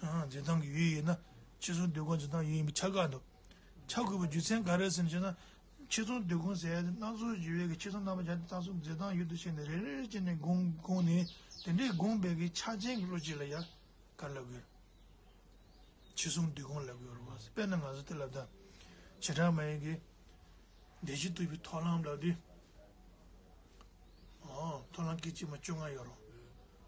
ཨང་། འཛིན་སྟངས་ཀྱི་ཡུལ་ཡིན་ན་ཕྱི་གསུམ་འདོད་ཁུངས་འཛིན་སྟངས་ཡུལ་ཡིན་པ་ཆགས་ཀྱི་འདུག་ཆགས་དགོས་པའི་རྒྱུ་མཚན་ག་རེ་ཟེར་ན་བྱས་ན། ཕྱི་གསུམ་འདོད་ཁུངས་ཟེར་ཡ་དེ་སྣ་ཚོགས་སྦྱོར་བའི་གི་ཕྱི་གསུམ་རྣམ་པར་སྦྱར་ཏེ་རྩ་གསུམ་འཛིན་སྟངས་ཡུལ་དུ་བྱས་ནས་རེ་རེ་བྱས་ནས་སྒོམ་སྒོམ་ནས་དེ་འདྲའི་སྒོམ་པའི་གི་ཆ་རྐྱེན་གྱི་བློ་སྐྱེ་ལ་ཡ་ག་རེ་ལབ་དགོས། ཕྱི་གསུམ་འདོད་ཁུངས་ལབ་དགོས་རེད་བ། དཔེར་ན་ང་ཚོ་དེ་ལབ་ད། བྱེ་བྲག་སྨྲ་བའི་གི། བདེན་བཞི་རྟོགས་པའི་མཐོང་ལམ་ལབ་དུས། ཨོ། མཐོང་ལམ་སྐད་ཅིག་མ་བཅོ་ལྔ་ཡོད་རེད།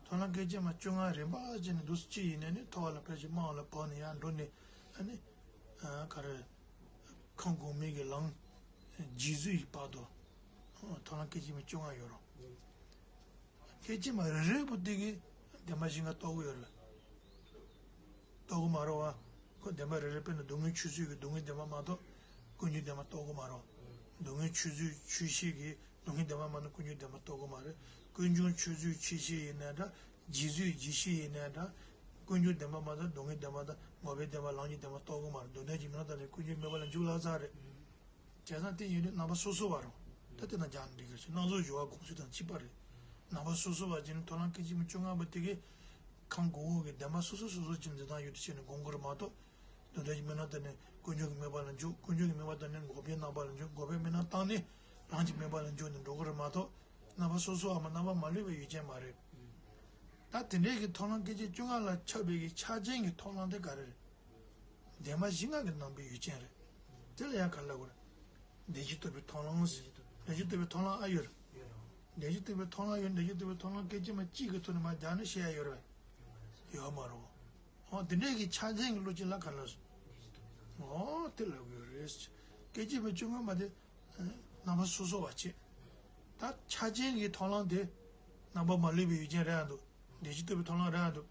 མཐོང་ལམ་སྐད་ཅིག་མ་བཅོ་ལྔ་རིམ་པ་བྱས་ནས་འདུག་སེ་གཅིག་ཡིན་ནའི་ནི་མཐོ་བ་ལ་ཕལ་ཆེར་དམའ་བ་ལ་བབས་ནས་ཡར་འགྲོ་ནས་ཨ་ནི། ཨ། ག་རེ། ཁམས་གོང་མའི་གི་ལམ། རྗེས་སུ་ཡི་བར་དུ། མཐོང་ལམ་སྐད་ཅིག་མ་བཅོ་ལྔ་ཡོད་རེད། སྐད་ཅིག་མ་རེ་རེ་པོ་དེ་གིས་བདེན་པ་བཞི་ལྔ་རྟོགས་ཀྱི་ཡོད་རེད། རྟོགས་ཀྱི་མ་རེད་བ། ཁོ་བདེན་པ་རེ་རེ་དཔེར་ན་སྡུག་བསྔལ་ཆོས་ཚུལ་གྱི་སྡུག་བསྔལ་བདེན་པ་མ་གཏོགས་ཀུན་འབྱུང་བདེན་པ་རྟོགས་ཀྱི་མ་རེད། སྡུག་བསྔལ་ཆོས་ཚུལ་ཆོས་ཤེས་ཀྱི་སྡུག་བསྔལ་བདེན་པ་མ་གཏོགས་ཀུན་འབྱུང་བདེན་པ་རྟོགས་ཀྱི་མ་རེད། ཀུན་འབྱུང་ཆོས་ཚུལ་ཆོས་ཤེས་ཡིན་ནའི་འདྲ། རྗེས་སུ་ཡི་རྗེས་ཤེས་ཡིན་ནའི་འདྲ། ཀུན་འབྱུང་བདེན་པ་མ་གཏོགས་སྡུག་བསྔལ་བདེན་པ་དང་འགོག་པའི་བདེན་པ་ལམ་གྱི་བདེན་པ་རྟོགས་ཀྱི་མ་རེད། མདོ་སྡེ་གི་མི་སྣང་ལྟར་ནི་ཀུན་འབྱུང་མེད་པ་ལ་འཇུག་ལབ་ཚར་རེད། བྱས་ཙང་དེ་ཡིན་དུས་རྣམ་པ་སོ་སོ་བ་རུང་། ད་དེ་ན་སྦྱར་ནས་འགྲིག་གི་རེད། སྣ་ཚོགས་སྦྱོར་བ་སྒོམ་ཚུལ་དང་གཅིག་པ་རེད། རྣམ་པ་སོ་སོ་བ་བྱས་ནས་མཐོང་ལམ་སྐད་ཅིག་མ་བཅོ་ལྔ་པོ་དེ་གིས། ཁམས་གོང་འོག་གི་བདེན་པ་སོ་སོ་སོ་སོ་ཅིག་འཛིན་སྟངས་ཡུལ་དུ་བྱས་ནས་སྒོམ་དགོས་རེད་མ་གཏོགས། མདོ་སྡེ་གི་མི་སྣང་ལྟར་ནས་ཀུན་འབྱུང་གི་མེད་པ་ལ་འཇུག་ཀུན་འབྱུང་གི་མེད་པ་ལྟར་ནས་འགོག་པའི་རྣམ་པ་ལ་འཇུག་འགོག་པའི་མི་སྣང་བཏང་ནས་ལམ་གྱི་མེད་པ་ལ་འཇུག་ནས་འགྲོ་གི་རེད་མ་གཏོགས། རྣམ་པ་སོ་སོ་བ་མ་རྣམ་པ་མ་ལུས་པའི་ཡུལ་ཅན་མ་རེད། ད་དེ་འདྲའི་གི་མཐོང་ལམ་སྐད་ཅིག་བཅོ་ལྔ་ལ་ཁྱབ་པའི་གི་ཆ་རྐྱེན་གྱི་མཐོང་ལམ་དེ་ག་རེ་རེད། བདེན་པ་བཞི་ལྔ་གི་རྣམ་པའི་ཡུལ་ཅན་རེད། དེ་ལ་ཡང་ག་རེ་ལབ་དགོས་རེད། བདེན་བཞི་རྟོགས་པའི་མཐོང་ལམ་ཟེར། བདེན་བཞི་རྟོགས་པའི་མཐོང་ལམ་ཨ་ཡོད་རེད། བདེན་བཞི་རྟོགས་པའི་མཐོང་ལམ་ཡོད། བདེན་བཞི་རྟོགས་པའི་མཐོང་ལམ་སྐད་ཅིག་མ་གཅིག་གི་ཐོག་ནས་མར་སྦྱར་ནས་བཤད་ཡ་ཡོད་རེད་པས། ཡོད་མ་རེད། འོ་དེ་འདྲའི་གི་ཆ་རྐྱེན་གྱི་བློ་སྐྱེ་ལ་ག་རེ་ལབ་སོང་། འོ་དེ་ལབ་དགོས་རེད། སྐད་ཅིག་མ་བཅོ་ལྔ་མ་དེ། རྣམ་པ་སོ་སོ་བ་བྱེད། ད་ཆ་རྐྱེན་གྱི་མཐོང་ལམ་དེ། རྣམ་པ་མ་ལུས་པའི་ཡུལ་ཅན་རེད་འདུག་བདེན་བཞི་རྟོགས་པའི་མཐོང་ལམ་རེད་འདུག་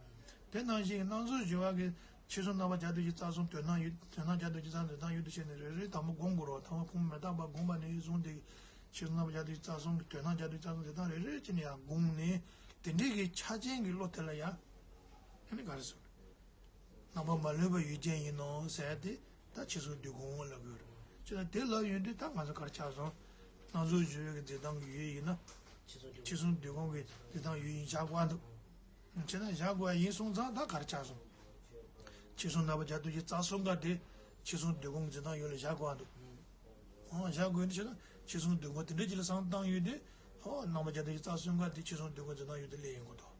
དེ་ནང་བཞིན་གྱི་སྣ་ཚོགས་སྦྱོར་བ་གི་ཕྱི་གསུམ་རྣམ་པར་སྦྱར་འདོད་ཀྱི་རྩ་གསུམ་དོན་སྣང་ཡུལ་དོན་སྣང་སྦྱར་འདོད་ཀྱི་རྩ་གསུམ་དོན་སྣང་ཡུལ་དུ་བྱས་ནས་རེ་རེ་དང་པོ་སྒོམ་དགོས་རེད་བ། དང་པོ་ཕུང་པོ་མི་རྟག་པ་སྒོམ་པ་ནས་བཟུང་སྟེ། ཕྱི་གསུམ་རྣམ་པར་སྦྱར་འདོད་ཀྱི་རྩ་གསུམ་གྱི་དོན་སྣང་སྦྱར་འདོད་ཀྱི་རྩ་གསུམ་དེ་དག་རེ་རེ་བྱས་ནས་ཡང་སྒོམ་ནས་དེ་འདྲའི་གི་ཆ་རྐྱེན་གྱི་བློ་དེ་ལ་ཡང་། ཨ་ནི་ག་རེ་ཟེར། རྣམ་པ་མ་ལུས་པ་ཡུལ་ཅན་ཡིན་ནོ་ཟེར་ཏེ་ད་ཕྱི་གསུམ་འདོད་ཁུངས་ལབ་དགོས་རེད། ཅེས་ན་དེ་ལབ་ཡོང་དུས་ད་ང་ཚོ་ག་རེ་ཆགས་སོང་། སྣ་ཚོགས་སྦྱོར་བའི་གི་འཛིན་སྟངས་ཀྱི་ཡུལ་ཡིན་ན། ཕྱི་གསུམ་འདོད་ཁུངས་ཀྱི་འཛིན་སྟངས་ཡུལ་ཡིན་བཞག་དགོས་འདུག་བྱས་ན་བཞག་དགོས་ཡིན་སོང་ཙང་ད་ག་རེ་ཆགས་སོང་། ཕྱི་གསུམ་རྣམ་པར་སྦྱར་འདོད་ཀྱི་རྩ་གསུམ་ཀ་དེ་ཕྱི་གསུམ་འདོད་ཁུངས་འཛིན་སྟངས་ཡུལ་ལ་བཞག་དགོས་འདུག་ཨོ་བཞག་དགོས་ནི་ཆེ་ན་ཕྱི་གསུམ་འདོད་ཁུངས་དེ་འདྲ་ཅིག་ལ་བསམ་བཏང་ཡོད་དུས། ཨོ་རྣམ་པར་སྦྱར་འདོད་ཀྱི་རྩ་གསུམ་ཀ་དེ་ཕྱི་གསུམ་འདོད་ཁུངས་འཛིན་སྟངས་ཡུལ་དུ་སླེབས་ཡོང་གི་འདུག་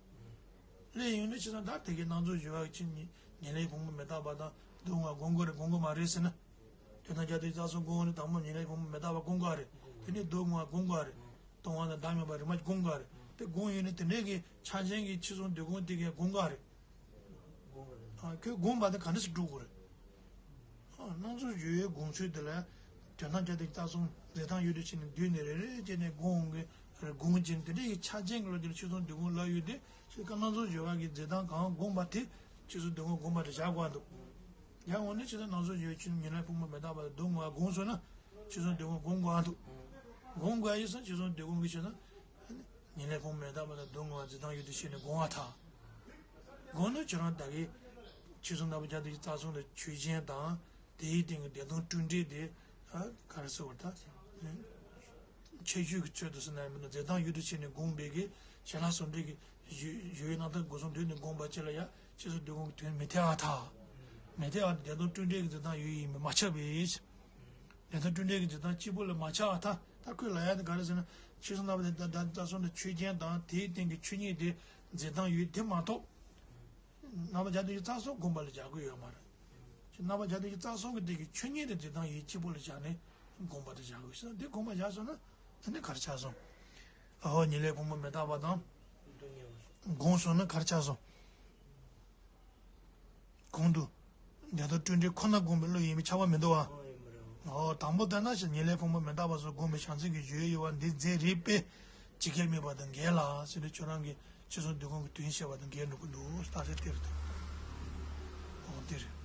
སླེབས་ཡོང་ནས་ཆེ་ན་ད་དེ་གའི་སྣ་ཚོགས་སྦྱོར་བ་ཕྱིན་ཉིད་ཉེར་ལེན་ཕུང་པོ་མི་རྟག་པ་དང་སྡུག་བསྔལ་སྒོམ་དགོས་རེད་སྒོམ་དགོས་མ་རེད་ཟེར་ན། དོན་དམ་རྒྱ་མཚོའི་རྩ་གསུམ་སྒོམ་ནི་དང་པོ་ཉེར་ལེན་ཕུང་པོ་མི་རྟག་པ་སྒོམ་དགོས་རེད། དེ་ནས་སྡུག་བསྔལ་སྒོམ་དགོས་རེད། སྡུག་བསྔལ་དང་བདག་མེད་པ་རིམ་པ་སྒོམ་དགོས་རེད། དེ་སྒོམ་ཡོད་ནས་དེ་འདྲའི་གི་ཆ་རྐྱེན་གྱི་ཕྱི་གསུམ་འདོད་ཁུངས་དེ་གའི་སྒོམ་དགོས་རེད། ཁྱོད་སྒོམ་པ་དེ་ག་འདྲ་ཞིག་སྒྲུབ་དགོས་རེད། སྣ་ཚོགས་སྦྱོར་བའི་སྒོམ་ཚུལ་དེ་ལ། དོན་དམ་རྒྱ་མཚོའི་རྩ་གསུམ་འཛིན་སྟངས་ཡུལ་དུ་བྱས་ནས་བསྡུས་ནས་རེ་རེ་བྱས་ནས་སྒོམ་གི་སྒོམ་གྱིན་དེ་འདྲའི་ཆ་རྐྱེན་གྱི་བློ་དེ་ལ་ཕྱི་གསུམ་འདོད་ཁུངས་ལབ་ཡོད་དེ་ཕྱིར་ཁ་སྣ་ཚོགས་སྦྱོར་བ་གི་འཛིན་སྟངས་གང་སྒོམ་པ་དེ་ཕྱི་གསུམ་འདོད་ཁུངས་སྒོམ་པ་དེ་བཞག་དགོས་འདུག་ཡང་འོ་ན་ཕྱི་གསུམ་སྣ་ཚོགས་སྦྱོར་བའི་ཕྱི་ཉེར་ལེན་ཕུང་པོ་མི་རྟག་པ་དང་སྡུག་བསྔལ་སྒོམ་སོང་ན་ཕྱི་གསུམ་འདོད་ཁུངས་སྒོམ་དགོས་འདུག་སྒོམ་དགོས་ཡིན་ཙང་ཕྱི་གསུམ་འདོད་ཁུངས་ཀྱི་ཕྱི་ན། ཉེར་ལེན་ཕུང་པོ་མི་རྟག་པ་དང་སྡུག་བསྔལ་བ་འཛིན་སྟངས་ཡུལ་དུ་བྱས་ནས་སྒོམ་པར་ཐལ། སྒོམ་ནི་ཁྱོད་རང་ད་གིན། ཕྱི་གསུམ་རྣམ་པར་སྦྱར་འདོད་ཀྱི་རྩ་གསུམ་ལ་ཆོས་ཅན་དང་། དེའི་སྟེང་གི་བདེན་སྟོང་སྤྲོས་བྲལ་དེ། ག་རེ་ཟེར་བ་ད། ཁྱད་ཆོས་ཀྱི་ཚུལ་དུ་ཟེར་ན་ཡང་མིན་ན་འཛིན་སྟངས་ཡུལ་དུ་བྱས་ནས་སྒོམ་པའི་གི་ཞལ་ལག་ཟུང་འབྲེལ་གྱི་ ཞུ་ཞུ་ཡིག་གནང་སྟངས་སྒོ་གསུམ་དུས་ནས་བསྒོམས་པ་ཅིག་ལ་ཡང་ཕྱི་གསོལ་སྡུད་སྒོམ་གྱི་དོན་མི་འཐད་པར་ཐལ། མི་འཐད་པར་བདེན་སྟོབས་སྤྲོས་བྲལ་གྱི་འཛིན་སྟངས་ཡོད་ཡིན་པས་མ་ཁྱབ་པས། བདེན་སྟོབས་སྤྲོས་བྲལ་གྱི་འཛིན་སྟངས་གཅིག་པུ་ལ་མ་ཆགས་པར་ཐལ། ད་ཁོས་ལབ་ཡ་དེ་ག་རེ་ཟེར་ན་ཕྱི་གསོལ་རྣམ་པ་བདུན་ད་ད་ལྟ་སོང་ནས་ཆོས་ཅན་དང་དེའི་སྟེང་གི་ཆོས་ཉིད་དེ་འཛིན་སྟངས་ཡོད་དེ་མ་གཏོགས། རྣམ་པ་བརྒྱ་དང་བཅུ་རྩ་གསུམ་བསྒོམ་པ་ལ་སྦྱར་དགོས་ཡོད་མ་རེད། རྣམ་པ་བརྒྱ་དང་བཅུ་རྩ་གསུམ་གྱི་སྟེང་གི་ཆོས་ཉིད་དེ་འཛིན་སྟངས་ཡོད་གཅིག་པུ་ལ་སྦྱར་ནས་བསྒོམ་པ་དེ་སྦྱར་དགོས་ཟེར་ན་འདི་བསྒོམ་པ་སྦྱར་སོང་ན་ཨ་ནི་ག་རེ་ཆགས་སོང་། ཨོ་ཉེར་ལེན་ཕུང་པོ་མི་རྟག་པ་དང་། བསྒོམས་སོང་ན་ག་རེ་ཆགས་སོང་། གོང་དུ། བདེན་སྟོབས་སྤྲོས་བྲལ་ཁོ་ན་བསྒོམས་པའི་བློ་ཡིན་པས་ཁྱབ་པ་མི་འདུག་བ། ཨོ་དང་པོ་ལྟར་ན་ཞེས་ཉེར་ལེན་ཕུང་པོ་མི་རྟག་པ་སོགས་བསྒོམས་པའི་བྱང་སེམས་ཀྱི་གཞལ་ཡས་འོད་འདི་མཛད་རིགས་པས་ཇི་སྐད་དམིགས་པ་དང་འགལ་ལ་ཟེར་ཏེ་ཁྱོད་རང་གིས་ཕྱི་གསོལ་སྡུད་སྒོམ་གྱི་དོན་བཤད་པ་དང་འགལ་འགྲོ་གི་འདུག་རྟགས་གསལ་དེ་རེད། ཨོ་དེ་རེད།